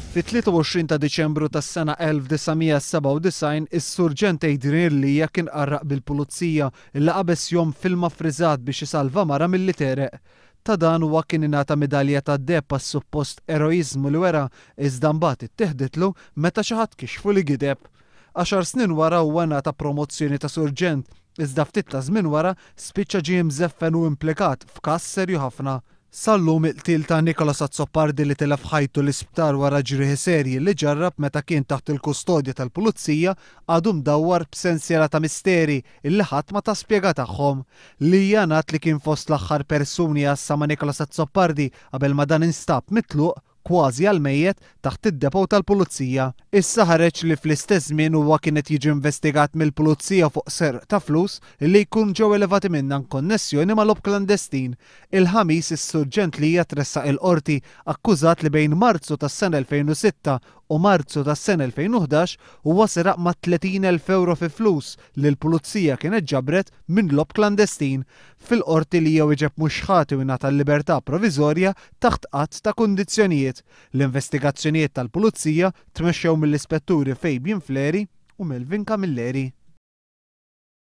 Fit-23 ta' Diċembru tas-sena 1997, is-Surġent Adrian Lia kien qarraq bil-Pulizija illi qabeż jgħum f'ilma ffriżat biex isalva mara milli tegħreq. Ta' dan huwa kien ingħata midalja tad-deheb għas-suppost eroiżmu li wera iżda mbagħad ittieħditlu meta xi ħadd kixfu li gideb. Għaxar snin wara huwa ngħata promozzjoni ta' Surġent iżda ftit ta' żmien wara spiċċa ġie imżeffen u implikat f'każ serju ħafna. Sal-lum il-qtil ta' Nicholas Azzopardi li tilef ħajtu l-isptar wara ġrieħi serji li ġarrab meta kien taħt il-kustodja tal-Pulizija għadu mdawwar b'sensiela ta' misteri illi ħadd ma ta spjega tagħhom. Lia ngħad li kien fost l-aħħar persuni għassa ma' Nicholas Azzopardi qabel ma dan instab mitluq kważi għal mejjet taħt id-depot tal-Pulizija. Issa ħareġ li fl-istess żmien huwa kien qed jiġi investigat mill-Pulizija fuq serq ta' flus li jkun ġew elevati minnha inkonnessjoni ma' logħob klandestin. Il-Ħamis is-Surġent Lia tressaq il-Qorti akkużat li bejn Marzu tas-sena 2006 u Marzu tas-sena 2011 huwa seraq mat-30,000 ewro fi flus li l-Pulizija kienet ġabret minn logħob klandestin. Fil-Qorti Lia wieġeb mhux ħati u ngħata l-libertà proviżorja taħt għadd ta' kundizzjonijiet. L-investigazzjonijiet tal-Pulizija tmexxew mill-Ispetturi Fabian Fleri u Melvin Camilleri.